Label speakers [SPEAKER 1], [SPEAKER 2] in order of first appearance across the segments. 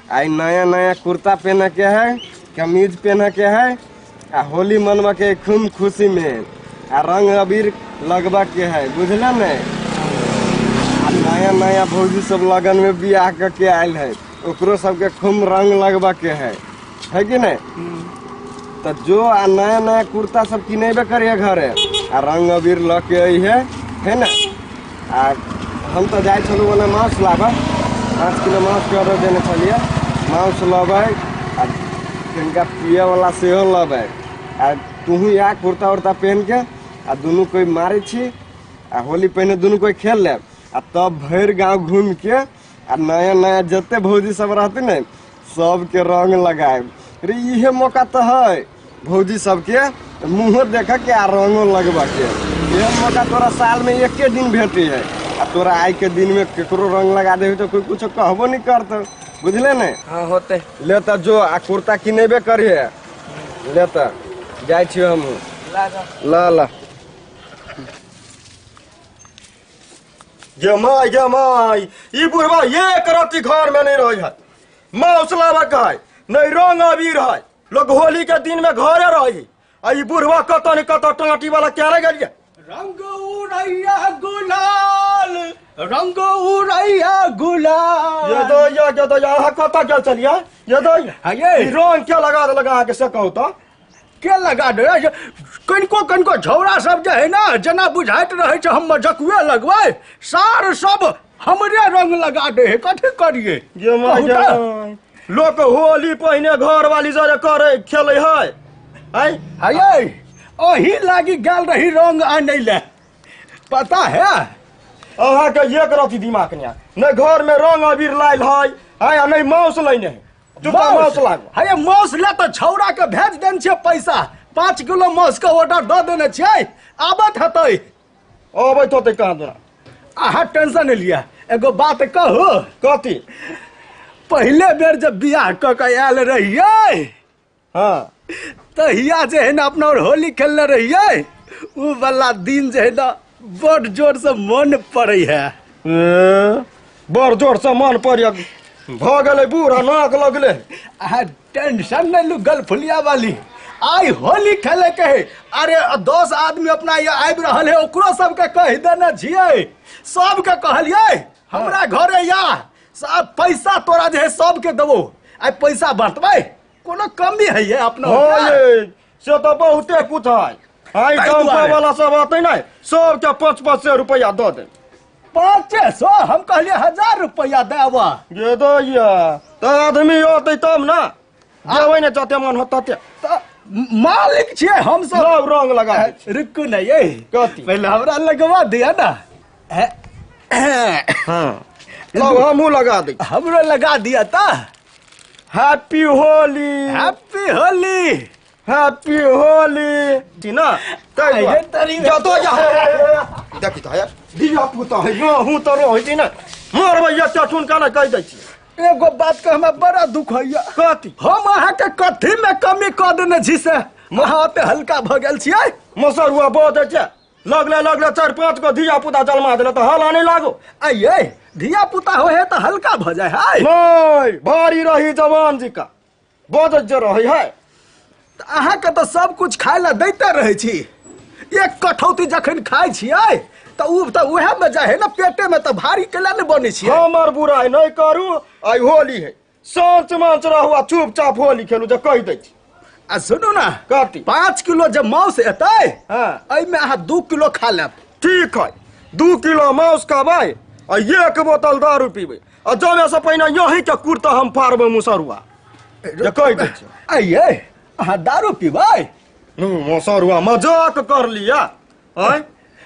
[SPEAKER 1] आइ नया नया कुर्ता पहने के है, कमीज पहने के है, आ होली मनवा के खूब खुशी में, आ रंग अबीर लगवा के है, बुझल ने। आ नया नया भौजी सब लगन में बियाह के आयल है, ओकरो सबके खूब रंग लगवा के है कि नहीं? तो जो आ नया नया कुर्ता सब किनेबे करिए घरे, आ रंग अबीर ल के आई है ना। आ हम तो जाइ छलहुँ ओने माछ लाबऽ, 5 किलो माछ के ऑर्डर देने छलियै, माछ लबै आ तिनका पिए वाला सेहो लबै। आ तुहू या कुर्ता उर्ता पहन के आ दुनू कोई मारै छी, आ होली पहिने दुनू कोई खेल लेब, आ तब भरि गाँव घूमि के आ नया नया जते भौजी सब रहते ने सबके रंग लगायब। रे इहे मौका तो है भौजी सबके मुँहो देख के आ रंगो लगबा के। इहे मौका तोरा साल में एके दिन भेटे है, आ तोरा आइ के दिन में केकरो रंग लगा देबी तो कोई कुछ कहबो नहीं करतो, बुझले ने।
[SPEAKER 2] हाँ होते।
[SPEAKER 1] ले त जो आ कुर्ता किनेबे करिहे, ले त जाइ छी हम। ला ला
[SPEAKER 3] गे माय गे माय, ई बुढ़वा एक रत्ती घर में नहीं रहे है, माउस लाबक है नहीं रंग अबीर है, लोग होली के दिन में घरे रही, आ ई बुढ़वा कतऽ ने कतऽ टाटी वाला क्या गेलिए।
[SPEAKER 4] रंग उड़ैया गुलाल, रंग उड़ैया गुलाल।
[SPEAKER 3] ये दो या ये दो अहाँ कतऽ गेल छलियै? ये दो
[SPEAKER 4] ये
[SPEAKER 3] ई रंग के लगा देलक अहाँके से कहू तऽ?
[SPEAKER 4] के लगा दे? कनिको कनिको झौरा सब जे है ना, जेना बुझाइत रहै छै हम मजकुए लगबै, सार सब हमरे रंग लगा दे है, कथी करिए?
[SPEAKER 3] ये माय, लोक होली पहिने घर वाली जरे करे खेले है। आय
[SPEAKER 4] हाय ओही लागी गेल रही रंग आनै ले, पता है
[SPEAKER 3] अहाँ के एक रति दिमाग ने, नहीं घर में रंग अबीर लायल है, आय नहीं माउस लैने है, जुत्ता माउस लागो।
[SPEAKER 4] हाय माउस ले तो छौरा के भेज देने छियै पैसा, 5 किलो माउस के ऑर्डर दऽ देने छियै, आबत हेतै।
[SPEAKER 3] अबैत होतै कहाँ दुना?
[SPEAKER 4] अहाँ टेंशन नहीं लिया। एगो बात कहू?
[SPEAKER 3] कथी?
[SPEAKER 4] पहले बेर जब बियाह कऽ के आयल रहियै,
[SPEAKER 3] हाँ,
[SPEAKER 4] तहिया जे है ना अपना और होली खेलने रहियै, उ वाला दिन जे है ना बड़ जोर से मन पड़ै है।
[SPEAKER 3] बड़ जोर से मन पड़ै भऽ गेलै बूढ़ा, नाक लगलै।
[SPEAKER 4] अहाँ टेंशन नहीं लू गलफुलिया वाली, आइ होली खेले के है। अरे 10 आदमी अपना यहाँ आबि रहल है, ओकरो सबके कहि देने छियै, सबके कहलियै हमरा घरे या सब पैसा तोरा जे है सबके देबो, आइ पैसा बांटबै, कोनो कमी है ये अपना?
[SPEAKER 3] से तो बहुते कुछ है, आइ टेम्पो वाला सब अतै ने सबके 500-500 रुपया दऽ दे।
[SPEAKER 4] 500? हम कहलियै 1000 रुपया देबा।
[SPEAKER 3] ये दैया तऽ आदमी अतै तब ना, देबै ने जते मन होत तते।
[SPEAKER 4] मालिक छियै हम सब
[SPEAKER 3] रंग लगा।
[SPEAKER 4] रुकू ने ये,
[SPEAKER 3] कथी?
[SPEAKER 4] पहले हमरा लगवा दिया ना।
[SPEAKER 3] हाँ लब हमहूँ लगा दी।
[SPEAKER 4] हमरो लगा दिया ता।
[SPEAKER 3] Happy Holi,
[SPEAKER 4] happy Holi,
[SPEAKER 3] happy Holi ना। जतो जा देखी तऽ यार धिया पुता है, अहूँ तऽ रहै छी ने, मरबै एकटा ठुनका ने कहि दै छी।
[SPEAKER 4] एगो बात के हमरा बड़ा दुख होइया।
[SPEAKER 3] कथी?
[SPEAKER 4] हम अहाँके कथी में कमी कऽ देने छी से अहाँ ओते हल्का भऽ गेल छियै?
[SPEAKER 3] मसरुआ बजै छै, लगले लगले 4-5 गो धिया पुता जलमा देले तऽ हल्ला नहि लागो।
[SPEAKER 4] आइये धिया पुता हो है तऽ हल्का भऽ जाइ है।
[SPEAKER 3] नहीं भारी रही जवान जी का बजै जे रहै है।
[SPEAKER 4] अहाँके तऽ सब कुछ खाय लए दैते रहै छी, एक कठौती जखन खाइ छियै तऽ उ तऽ उएह में जाइ है ना, पेटे में तऽ भारी केला नहि बनै छियै।
[SPEAKER 3] हमर बुराइ नहि करू, आइ होली है, साँच माँच रहू आ चुपचाप होली खेलू जे कहि दै छी।
[SPEAKER 4] आ सुनू ना,
[SPEAKER 3] कथी?
[SPEAKER 4] 5 किलो जे माउस एतै,
[SPEAKER 3] हाँ,
[SPEAKER 4] एहिमे अहाँ 2 किलो खा लेब।
[SPEAKER 3] ठीक है, 2 किलो माउस खेबै आ 1 बोतल दारू पीबै, आ जमे से पहिने यही के कुर्ता हम फाड़बै मुसरुआ जे कहि दै छी।
[SPEAKER 4] आइये अहाँ दारू पीबै?
[SPEAKER 3] मुसरुआ मजाक कर लिया। आँय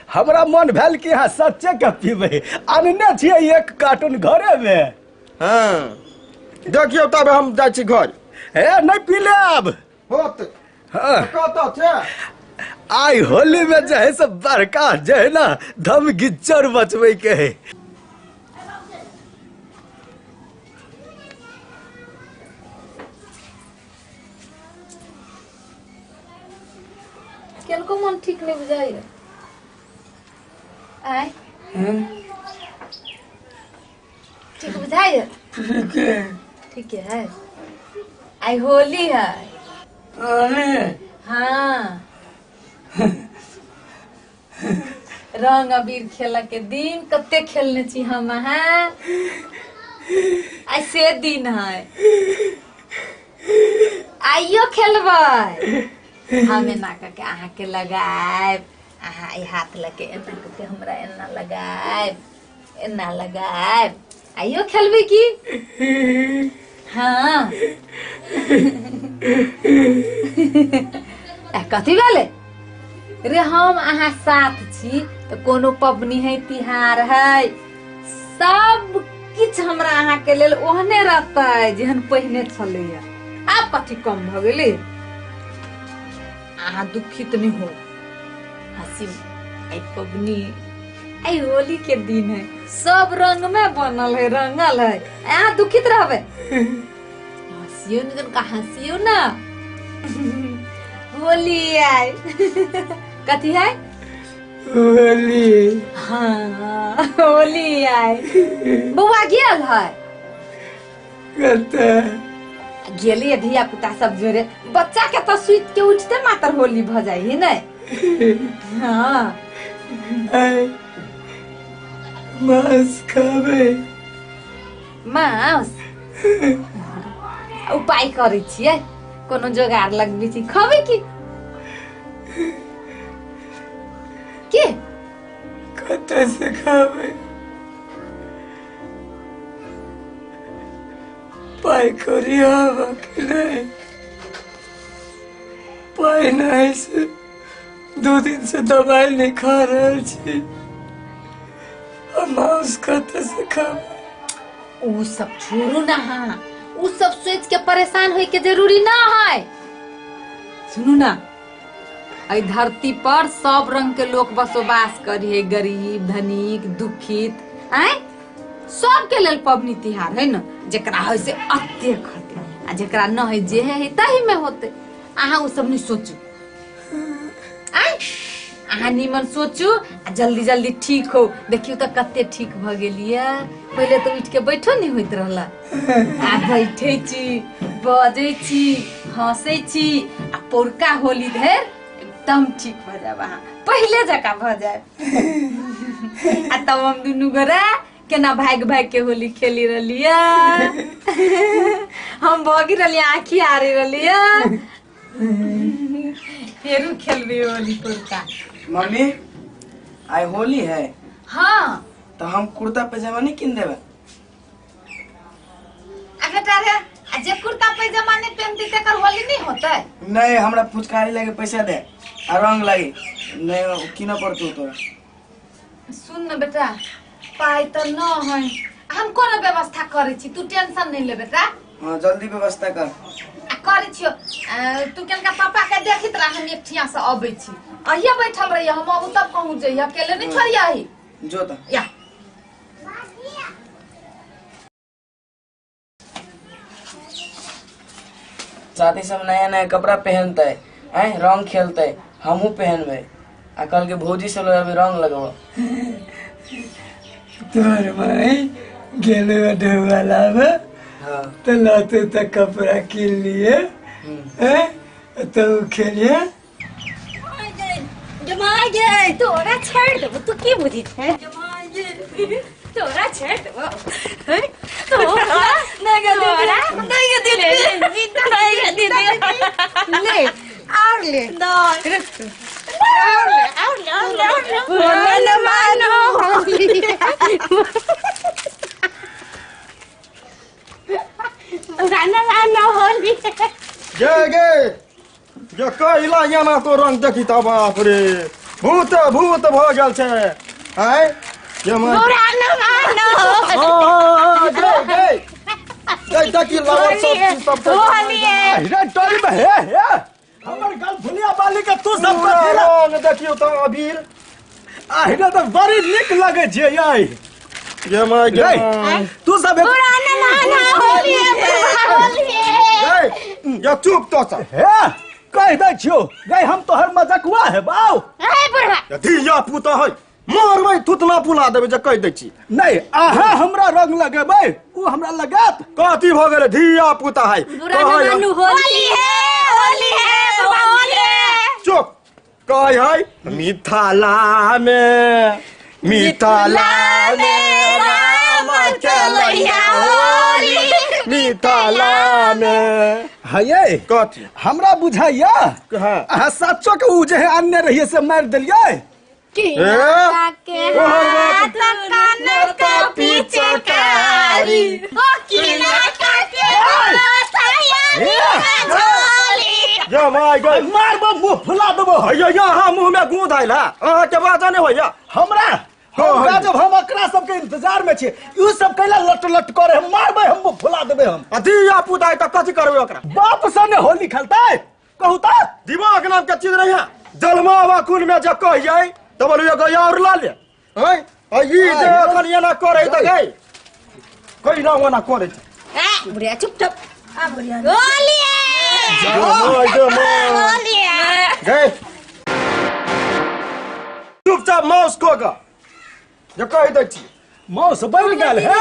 [SPEAKER 4] हमरा मन भेल कि अहाँ सच्चे के पीबै, आनने छियै 1 कार्टून घरे में।
[SPEAKER 3] हाँ देखियौ तब हम जाइ छी घर।
[SPEAKER 4] हे नहीं पी लेब।
[SPEAKER 3] होत
[SPEAKER 4] हाँ।
[SPEAKER 3] कतऽ छै?
[SPEAKER 4] आइ होली में जे है से बड़का जे है ना धम गिच्चर बचबै के है।
[SPEAKER 5] केनको मन ठीक नहीं बुझाइए। आय ठीक बुझाइए?
[SPEAKER 2] ठीक है।
[SPEAKER 5] ठीक है आई होली है।
[SPEAKER 2] अरे
[SPEAKER 5] हाँ रंग अबीर खेल के दिन कते खेलने छी हम हैं ऐसे दिन है आइयो खेलबै हम एना करके अहाँ के लगायब अहाँ ई हाथ लगे एना करके हमरा एना लगायब एना लगायब आइयो खेलबै की। हाँ कथी भेलै रे हम अहाँ साथ छी तो कोनो पबनी है तिहार है सब किछ हमरा अहाँ के लेल ओहने रहतै जेहन पहिने छलैया। आब कथी कम भ गेलै अहाँ दुखित नहीं हो हंसी आई पबनी आई होली के दिन है सब रंग में बनल है रंगल है अहाँ दुखित रहबै हंसियो ने कनका हंसियो ना होली आई कथी है
[SPEAKER 2] होली।
[SPEAKER 5] हाँ होली आई। बौआ गेल है
[SPEAKER 2] कते
[SPEAKER 5] गेलिए धिया पुता सब जोरे बच्चा के तो सुति के उठते मात्र होली भ जाइ है नहीं। हाँ
[SPEAKER 2] मांस खाबे
[SPEAKER 5] मांस उपाय करै छियै कोनो जोगार लगबै छी खबै की के
[SPEAKER 2] कते से खाबे पाई करी आवा कि नहीं पाई नहीं से 2 दिन से दवाई नहीं खा रहल छी मांस कते से खाबे।
[SPEAKER 5] उ सब छोड़ू ना हाँ उ सब सोच के परेशान होय के जरूरी ना है। सुनू ना एहि धरती पर सब रंग के लोग बसोबास करी है गरीब धनिक दुखित आय सब के लेल पबनी तिहार है ना जेकरा है से अतेक होते आ जेकरा न है जे है ताही में होते। अहाँ उ सब नहीं सोचू आय अहाँ निमन सोचू आ जल्दी जल्दी ठीक हो। देखियो तो कते ठीक भ गेलियै पहिले तो उठ के बैठो नहीं होइत रहला आ बैठे छी बजै छी हंसै छी आ पौरका होली धरि एकदम ठीक भ जायब अहाँ पहिले जकाँ भ जायब। आ तब हम दुनू गोरा केना भागि भागि के होली खेली रहलियै हम भगि रहलियै आँखि हारि रहलियै फेरू खेलबै होली पौरका।
[SPEAKER 2] मम्मी आई होली है।
[SPEAKER 5] हाँ
[SPEAKER 2] तो हम कुर्ता पैजामा नहीं किन देबे।
[SPEAKER 5] आ बेटा रे आ जे कुर्ता पैजामा नहीं पहनती तेकर होली नहीं होतै।
[SPEAKER 2] नहीं हमरा फुचकारी लागे पैसा दे आ रंग लागे नहीं किन पड़तौ तोरा।
[SPEAKER 5] सुन न बेटा पाई तो न है हम कोनो व्यवस्था करै छी तू टेंशन नहीं ले बेटा।
[SPEAKER 2] हां जल्दी व्यवस्था कर
[SPEAKER 5] आ करै छियो तू केनका पापा के देखित रह हम एक ठिया से अबै छी अहिया बैठल रहिए हम अबू तब कहूं जइहे अकेले नहीं छोड़ियही
[SPEAKER 2] जो त
[SPEAKER 5] या।
[SPEAKER 2] साथी सब नया नया कपड़ा पहनते आए रंग खेलते हमहू पहनबे आ कल के भौजी सब अभी रंग लगबो।
[SPEAKER 6] तोहर माई गेले ढेवा लाबे
[SPEAKER 2] हाँ
[SPEAKER 6] तो लाते तक कपड़ा किन लिए हैं तो खेलिए
[SPEAKER 7] जमा गे तोरा छेड़ देबो तू की बुझी छे जमा गे तोरा छेड़ देबो तोरा नहीं गे तोरा नहीं गे दीदी नहीं गे दीदी ले और ले और ले और ले और ले बोल मानो गाना गाना होली
[SPEAKER 3] गे गे जे कैला याना तो रंग देखी त बाप रे भूत भूत भ गेल छै आय ये मां हां गे गे गे देखी लावर सब चीज सब
[SPEAKER 7] होली है
[SPEAKER 4] रे टोली में हे हे हमर गल फुलिया बाली के तू सब कथी
[SPEAKER 3] रंग देखियो त अबीर
[SPEAKER 4] आहिरा त बड़ी नीक लगे छै यै
[SPEAKER 3] ये मां गे
[SPEAKER 4] तू सब
[SPEAKER 7] पुराना माना होली है होली है
[SPEAKER 3] ये चुप तो सा
[SPEAKER 4] हे कह दै छियो गई हम तोहर मजाकुआ है बाऊ
[SPEAKER 7] ए बुढ़वा
[SPEAKER 3] धिया पुता है मारबै थुतना फुला देबै जे कहि दै छी।
[SPEAKER 4] नहीं अहाँ हमरा रंग लगेबै उ हमरा लगात।
[SPEAKER 3] कथी भ गेलै धिया पुता है।
[SPEAKER 7] बुरा न मानू होली है होली है होली है।
[SPEAKER 3] चुप कहै है मिथिला में मिथिला में राम खेलैया होली मिथिला में।
[SPEAKER 4] हये
[SPEAKER 3] कथी
[SPEAKER 4] हमरा बुझाइया अहाँ सच्चो के उ जे है अन्य रहिए से मार देलियै।
[SPEAKER 7] के हाथ कान का पिचकारी ओ किना का के हाथ झोली।
[SPEAKER 3] ये my गई
[SPEAKER 4] मारबो मुंह फुला देबो।
[SPEAKER 3] हये अहाँ मुंह में गूंद आइल है अहाँ के बात नहि होइया
[SPEAKER 4] हमरा। हम जब हम एकरा सबके इंतजार में छी उ सब कैला लट लट करे हम मारबै हम मुंह फुला देबै हम।
[SPEAKER 3] धिया पुता है त कथी करबै ओकरा?
[SPEAKER 4] बाप सने होली खेलतै कहू त।
[SPEAKER 3] दिमाग नाम के चीज रहिया जलमावा खून में जे कहियै त बोलू एगो और ला ले। हैं आ ई जे अखन एना करै त गई कोई ना ओना करै।
[SPEAKER 7] ए बुढ़िया चुप चुप आ बुढ़िया होली है होली है
[SPEAKER 3] गई चुपचाप माउस को जे कहि दै छी।
[SPEAKER 4] माउस बनि गेल है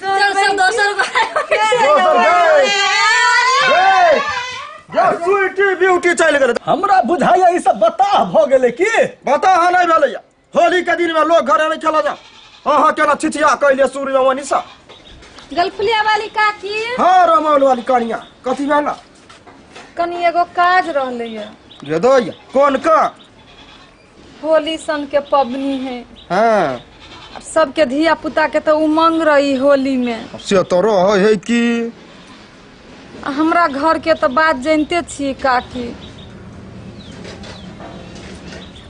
[SPEAKER 7] चल सब दोसर
[SPEAKER 3] गई स्वीटी ब्यूटी चलि गेलै।
[SPEAKER 4] हमरा बुझाइया ई सब बताह भ गेलै की?
[SPEAKER 3] बताह नहि भेलैया। होली के दिन में लोग घरे नहि खेला जा। अहाँ केना छिछिया कैले सूर्यवनी सा।
[SPEAKER 5] गलफुलिया वाली काकी।
[SPEAKER 3] हाँ रमौल वाली कनिया कथी भेल?
[SPEAKER 5] कनी एगो काज रहलैया।
[SPEAKER 3] जे दैया कोन का?
[SPEAKER 5] होली सन के पबनी है।
[SPEAKER 3] हाँ
[SPEAKER 5] अब सबके धिया पुता के तो उमंग रही होली में।
[SPEAKER 3] से तो रहै है की?
[SPEAKER 5] हमरा घर के तो बात जानते छी काकी,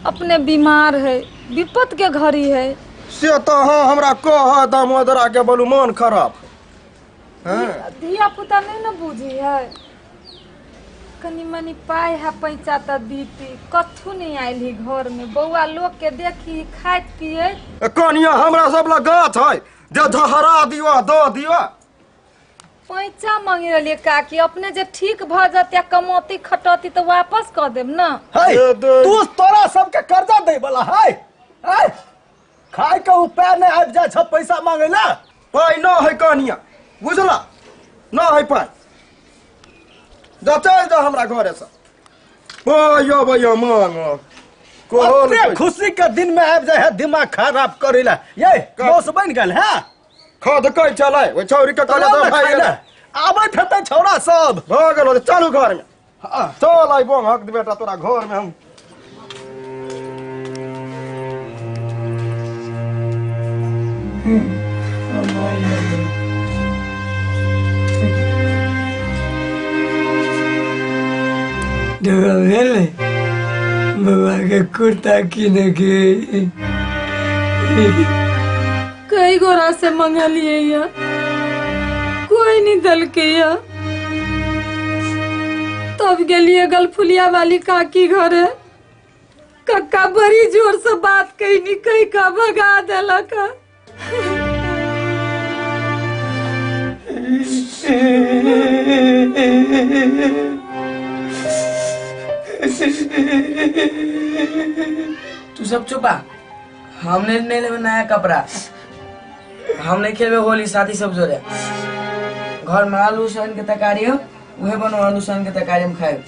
[SPEAKER 5] अपने बीमार है विपत के घड़ी है।
[SPEAKER 3] से तो हाँ हमरा कह दामोदरा के बोलू मन खराब है।
[SPEAKER 5] धिया पुता नहीं न बुझी है। कनी मनी पाई है पैसा त दीती कथू नहीं आयल ही घर में। बौआ लोग के देखी खाइत पिए।
[SPEAKER 3] कनिया हमरा सब लग गाछ है जे धहरा दिवा दो दिवा।
[SPEAKER 5] पैसा मांगी रहिए काकी अपने जे ठीक भ जते कमौती खटौती तो वापस कर देब ना।
[SPEAKER 4] है तू तोरा सबके कर्जा दे वाला है। है खाय के उपाय नहीं आबि जाय छ पैसा मांगे ला।
[SPEAKER 3] पाई न है कनिया बुझला न है पाई। जा चल जा हमरा घरे से पाई अबैया मांग।
[SPEAKER 4] अपने खुशी के दिन में आबि जाय है दिमाग खराब करेला। ये मौस बनि गेल है
[SPEAKER 3] खद कै चलै ओइ छौरी के कहले त भाइ गेलै
[SPEAKER 4] आबैत हेतै छौड़ा सब
[SPEAKER 3] भ गेल। चलू घर में चल आइ बोंग हक बेटा तोरा घर में हम।
[SPEAKER 6] दुर्गा भेलै बउआ के कुर्ता किने के
[SPEAKER 5] कई गोरा से मंगलिए या कोई नहीं दलके या। तब गेलिए गलफुलिया वाली काकी घरे। कक्का बड़ी जोर से बात कही कही का भगा देलक।
[SPEAKER 2] तू सब चुपा हमने नहीं लेबे नया कपड़ा हम नहीं खेलबे होली साथी सब जोरे। घर में आलू सन के तरकारी हो उहे बनो आलू सन के तरकारी हम खाएब।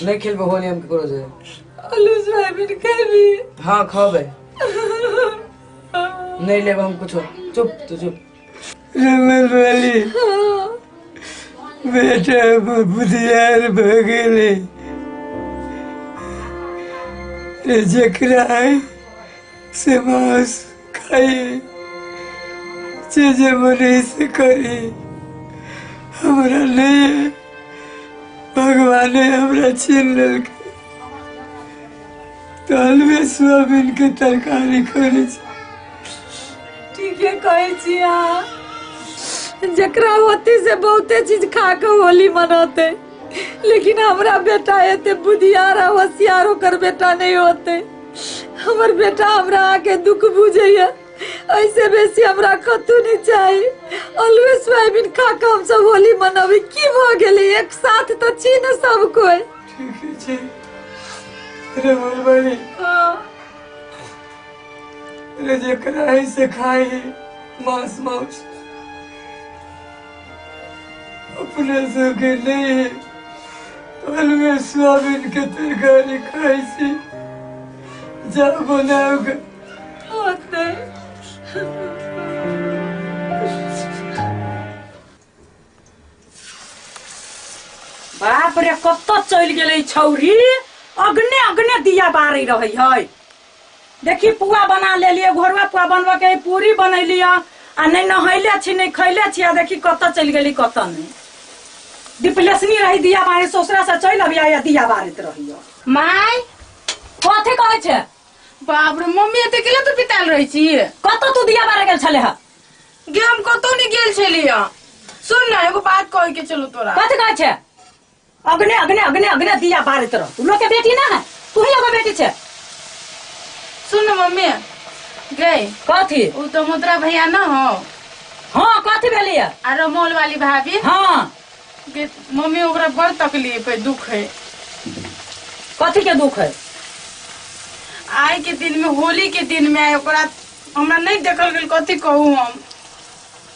[SPEAKER 2] नहीं खेलबे होली हम केकरो जोरे।
[SPEAKER 5] आलू सोयाबीन खेबी?
[SPEAKER 2] हाँ खाबे। नहीं लेबे हम कुछो। चुप तू चुप।
[SPEAKER 6] रमन वाली बेटा बुधियार भ गेलै रे जकरा है से मांस खाई जे जे मन से करी हमरा नहीं है। भगवान हमरा छीन लेलकै तो हलवे सोयाबीन के तरकारी करै छी।
[SPEAKER 5] ठीके कहै छी अहाँ। जकरा होते से बहुते चीज खा के होली मनाते लेकिन हमरा बेटा एते बुधियार आ होशियार ओकर बेटा नहीं होते। हमर बेटा हमरा आके दुख बुझैया ऐसे बेसी हमरा कतौ नहीं चाही। आलू सोयाबीन खा के हम सब होली मनाबी की भ गेलै? एक साथ तो छी ने सब कोई।
[SPEAKER 6] ठीक छै रमन बाली।
[SPEAKER 5] हाँ।
[SPEAKER 6] रे जेकरा है से खाए है मांस मांस अपने सबके नहीं है। आलू सोयाबीन के तरकारी खाई छी, जा बनाओ।
[SPEAKER 7] होते
[SPEAKER 8] बाप रे, कतऽ चलि गेलै छौरी? अग्ने अग्ने दिया बारै रहै है। देखी पुआ बना लेलियै, घोरवा पुआ बनबऽ के पूरी बनैलियै आ नहि नहैले छी नहि खैले छी, आ देखी कतऽ चलि गेली कतऽ नहि। डिप्लेसनी रही दिया बारे, ससुरा से चलि अबिया या दिया बारैत रहियो।
[SPEAKER 9] माय
[SPEAKER 8] कथी कहै छै?
[SPEAKER 9] बाप रे मम्मी, एते केला तू पिताल रहै छी?
[SPEAKER 8] कतऽ तू दिया बारे गेल छले हँ?
[SPEAKER 9] गे हम कतौ नहि गेल छलियै। सुन ना एगो बात कहै के चलू तोरा।
[SPEAKER 8] कथी कहै छै? अग्ने अग्ने अग्ने अग्ने दिया बारैत रह। तू लोग के बेटी ना है, तू ही एगो बेटी छै।
[SPEAKER 9] सुन ना मम्मी गई
[SPEAKER 8] कथी?
[SPEAKER 9] उ तो मुद्रा भैया ना हो।
[SPEAKER 8] हाँ कथी भेलियै?
[SPEAKER 9] आ रमोल वाली भाभी।
[SPEAKER 8] हाँ
[SPEAKER 9] गे मम्मी ओकरा बड़ तकलीफ है, दुख है।
[SPEAKER 8] कथी के दुख है?
[SPEAKER 9] आइ के दिन में, होली के दिन में आइ ओकरा हमरा नहीं देखल गेल, कथी कहू हम?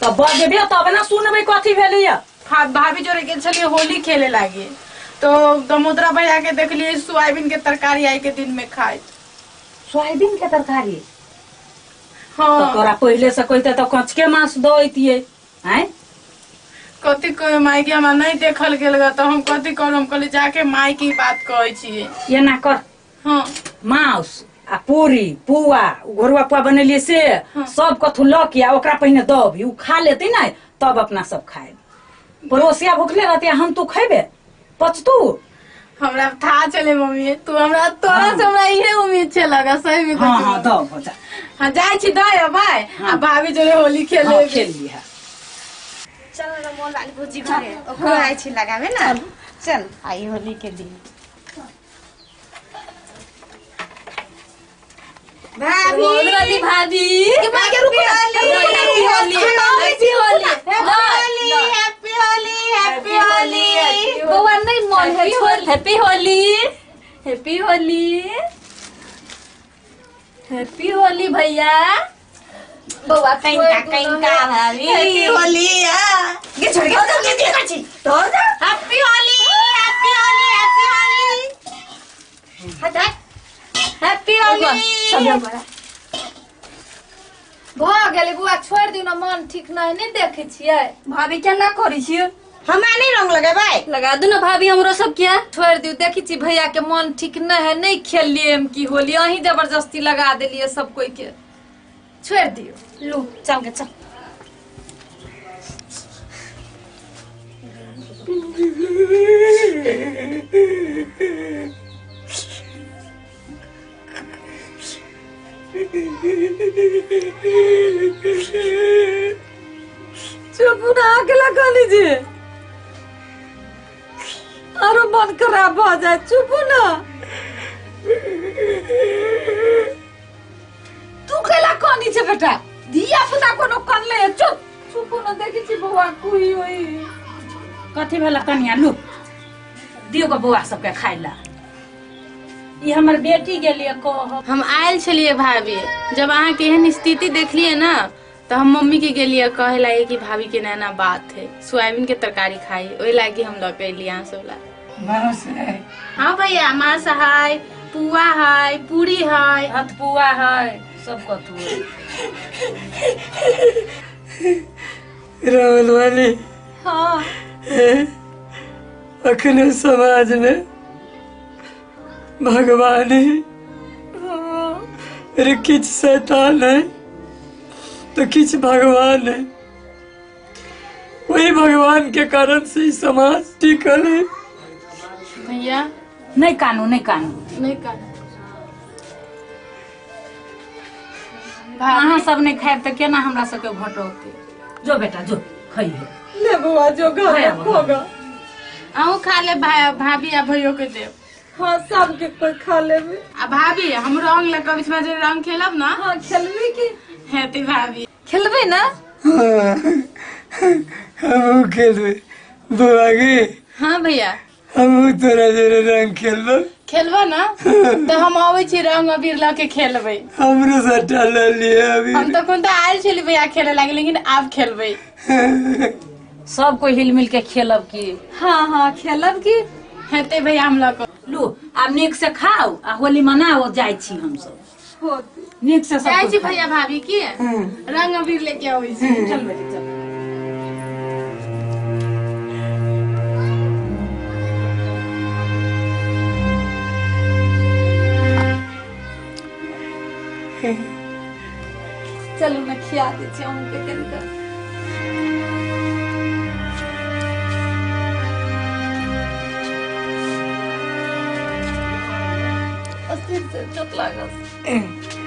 [SPEAKER 8] तऽ बजबे तब ना सुनबै कथी भेलियै।
[SPEAKER 9] भाभी जोड़े गेल छलियै होली खेले लागी, तो दमोदरा भैया के देखलियै सोयाबीन के तरकारी आइ के दिन में खाइत।
[SPEAKER 8] सोयाबीन के तरकारी?
[SPEAKER 9] हाँ।
[SPEAKER 8] तो तोरा पहले से कहते तो कचके मांस दैतियै। आँय
[SPEAKER 9] कथी कहे माय के, हमरा नहीं देखल गेल ग, तो हम कथी करू? हम कहली जाके माय के बात कहै छियै।
[SPEAKER 8] एना कर।
[SPEAKER 9] हाँ।
[SPEAKER 8] मांस आ पूरी पुआ घोरवा पुआ बनेलियै से।
[SPEAKER 9] हाँ।
[SPEAKER 8] सब कथू लऽ के आ ओकरा पहिने दबही, उ खा लेतै ने तब अपना सब खाएब। पड़ोसिया भुखले रहते हम तू खैबे पचतू?
[SPEAKER 9] हमरा था चले मम्मी, तू हमरा तोरा से हमरा इहे उम्मीद छे लगा सही में।
[SPEAKER 8] हाँ हाँ दब हो जा।
[SPEAKER 9] हाँ जाय छी दय अबै। आ भाभी जोड़े होली खेले।
[SPEAKER 8] हाँ, खेल लिहा।
[SPEAKER 7] चल रमोल वाली भौजी घरे ओकरो आइ छी लगावे ना। चल आई होली के दिन। भाभी
[SPEAKER 5] वाली भाभी
[SPEAKER 7] के माय के रुको, happy Holi, happy Holi, happy Holi.
[SPEAKER 5] बौआ नहीं मन है छोड़। Happy Holi, happy Holi, happy Holi भैया। बौआ
[SPEAKER 7] कैंका कैंका भाभी हैप्पी होली। आ गे छोड़ के तो के काची तोर जा। Happy Holi, happy Holi, happy Holi. हट हट, हैप्पी होली।
[SPEAKER 5] भऽ गेलै बौआ, छोड़ि दियौ ना, मन ठीक नहीं नहीं देखै छियै।
[SPEAKER 10] भाभी केना करै छियै?
[SPEAKER 7] हमरा नहीं रंग लगेबै।
[SPEAKER 10] लगा दू ना भाभी हमरो सब के।
[SPEAKER 5] छोड़ि दियौ, देखै छी भैया के मन ठीक नहीं है, नहीं खेललियै हम की होली, अहीं जबरदस्ती लगा देलियै सब कोई के। छोड़ि दियौ।
[SPEAKER 10] लू चल के चल।
[SPEAKER 5] चुप ना, अकेला कह लीजिए आरो मन खराब भ जाए। चुप ना, तू केला कनी छे बेटा, धिया पुता कोनो कनले। चुप चुप ना, देखै छी बौआ कुई होई।
[SPEAKER 8] कथी भेल कनिया? लू दियौ ग बौआ सबके खाइ ला। ई हमर बेटी गेलियै कह।
[SPEAKER 9] हम आयल छलियै भाभी, जब अहाँके एहन स्थिति देखलियै ना तो हम मम्मी के गेलियै कहे लागे कि भाभी के नैना बात है, सोयाबीन के तरकारी खाई, ओहि लागी हम लऽ के एलियै अहाँ सब ला।
[SPEAKER 6] मांस है?
[SPEAKER 9] हाँ भैया मांस है, पुआ है, पूरी है,
[SPEAKER 8] हथपुआ है, सब कथू है।
[SPEAKER 6] रावल वाली।
[SPEAKER 5] हाँ
[SPEAKER 6] अखने समाज में भगवान है, अरे किछ शैतान है तो किछ भगवान है। वही भगवान के कारण से ही समाज टिकल है।
[SPEAKER 9] भैया
[SPEAKER 8] नहीं कानू, नहीं कानू,
[SPEAKER 9] नहीं कानू।
[SPEAKER 8] अहाँ सब नहीं खायब तो केना हमरा सबके घटौते? जो बेटा जो खइहे।
[SPEAKER 6] ले बौआ जो घर होगा।
[SPEAKER 9] अहूँ खा ले भाभी आ भैयो के देब।
[SPEAKER 6] हाँ सबके कोई खा लेबे।
[SPEAKER 9] आ भाभी हम रंग लग कभी जे रंग खेलब ना।
[SPEAKER 5] हाँ खेलबे की
[SPEAKER 9] हेती भाभी।
[SPEAKER 5] खेलबे ना?
[SPEAKER 6] हाँ हम खेलबे बौआ गे।
[SPEAKER 9] हाँ भैया
[SPEAKER 6] हम तोरा जरे रंग खेलबो।
[SPEAKER 9] खेलबा ना तो हम आबै छी रंग अबीर लऽ के खेलबै।
[SPEAKER 6] हमरो सट्टा ले लिए अबीर।
[SPEAKER 9] हम तखन तऽ आयल छली भैया खेले लागे, लेकिन आब खेलबै।
[SPEAKER 8] सब कोई हिल मिल के खेलब की?
[SPEAKER 10] हाँ हाँ खेलब की
[SPEAKER 9] हेतै भैया हम लऽ कऽ।
[SPEAKER 8] लू आब नीक से खाओ आ होली मनाओ, जाइ छी हमसब नीक से।
[SPEAKER 9] जाइ छी भैया भाभी की रंग अबीर लेके अबै छी।
[SPEAKER 8] चल बेटी चल।
[SPEAKER 10] चलू ना खिया दै छी अहूँके कनिका। अस्थिर से चोट लागल।